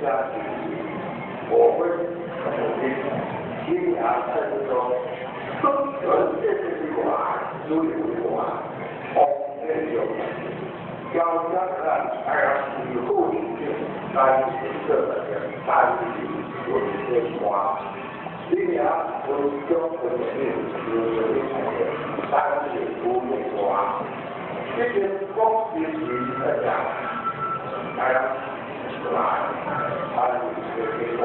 加我们新芽菜就说，都全这是话，有点话，哦，那就交加了，哎呀，以后就单这个单有些话，新芽我教的是有些单有的话，这个国际的讲，哎呀，来，单有些话。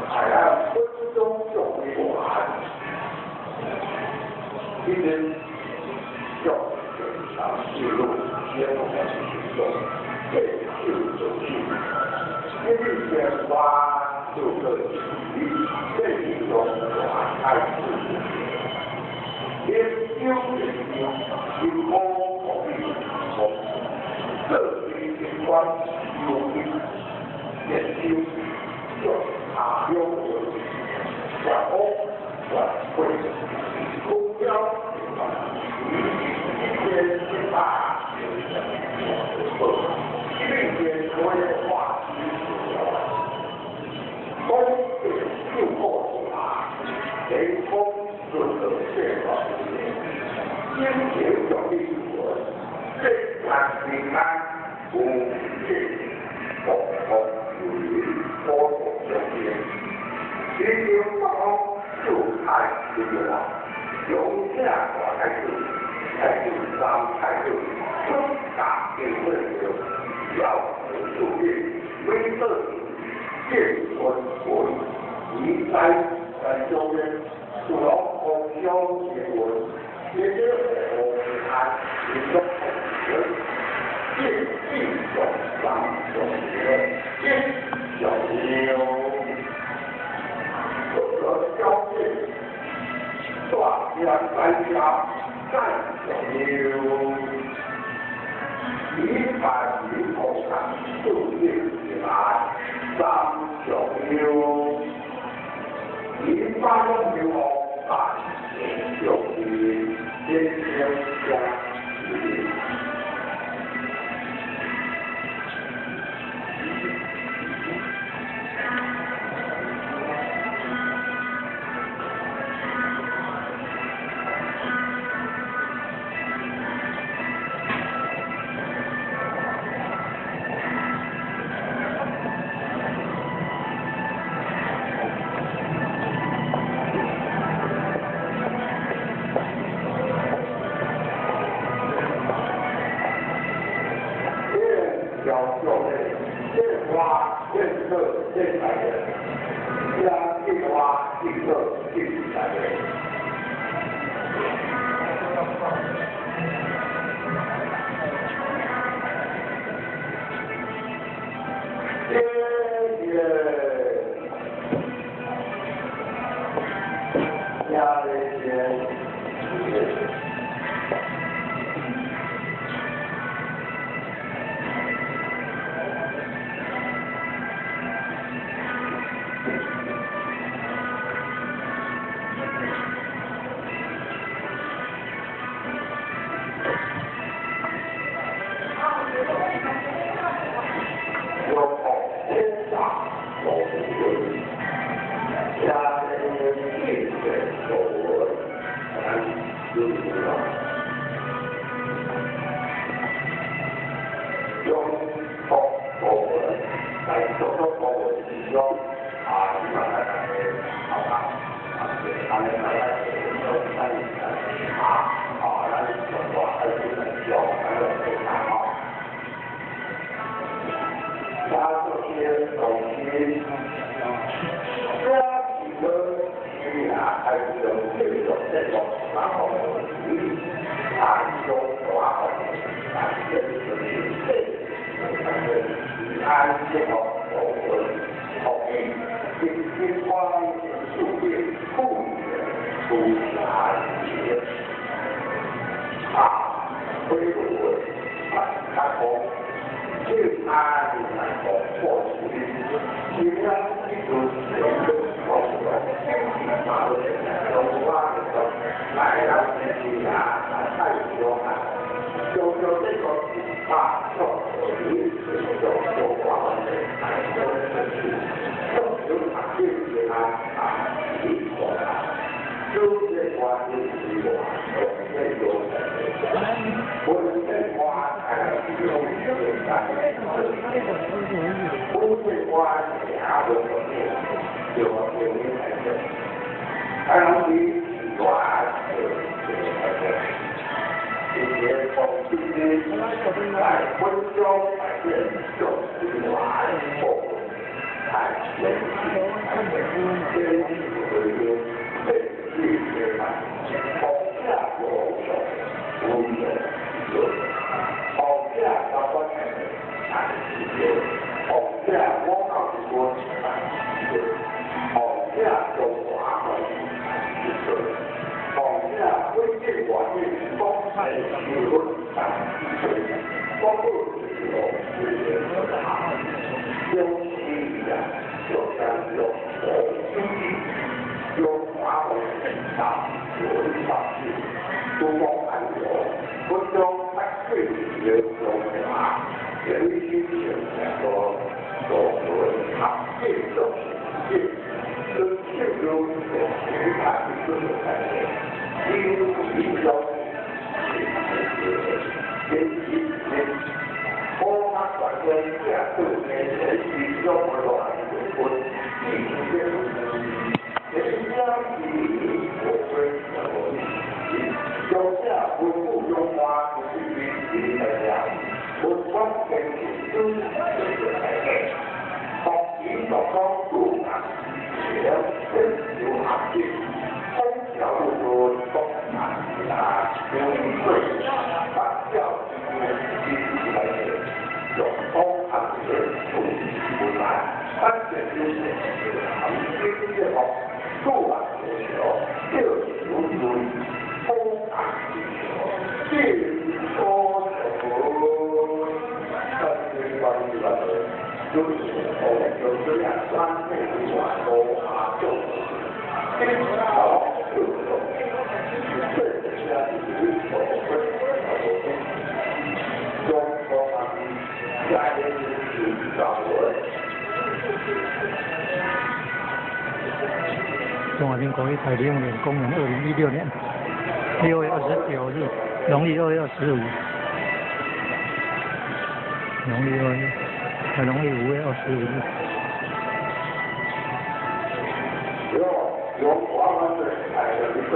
哎呀，分钟就会完，今天要检查记录，先不开始行动，这就走去，因为先发就个起，这一种转开始，因有有有空空空，这一关有研究就。啊，有小晚会，公交，一天一八，一天规划东北就过啊，雷锋这个变化，金钱奖励我，这安平安无尽，红红有余，多多。一九八就开始了，永下大开始，开始三开始，中大结婚了，要数月，每个结婚婚，移在在中间，除了红销结婚，也就是红安，一个红人，一一种三种人，一小牛。交界，大家三家干小牛，一百零五场数月以来三小牛，一百零五大小牛，天天加。翠花也无面，叫我叫你来做。台南市大做来做，今年从今日来分钟来变做来报，来连续来连续回应，连续来放下无上无上做，放下高官来做，放下我老是来做，放下中华来做，放下归建华的公开新闻来做，公布自由自由的用心呀，就像用红心，用华为大有大志，东方安流，不中百岁的中华，人心情两个都有他这种这跟这种其他的这种感觉，因为要是是我他转跟下对人心中乱我地天人家是我归我用下不不用花不是比的呀，我关键是都是来的，从引导高度啊，也真有行业，从小就说东南亚有对，把教育来的，用东行业不不难，关键就是行业越好，做完就小，就有对，东南这说但是关于那个，就是我们有这样三倍的话，都啊就，这好就这是我们中国人在掌握。中华民国105年，公元2016年6月29日，农历2月25，农历二月，农历5月25日。有有华文的哎，一个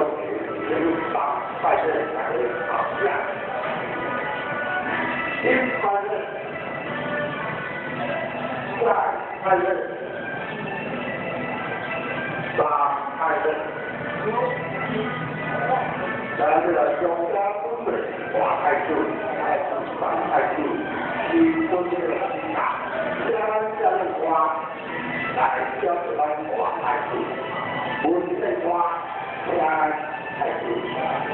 一八拜的来打架，一般的在拜的三拜的，来这个中家风水华太柱，三太柱，是分这个大，家家的花来叫做咱华太柱，文的花家太柱，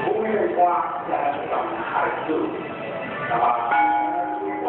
文的花家三太柱，那么花，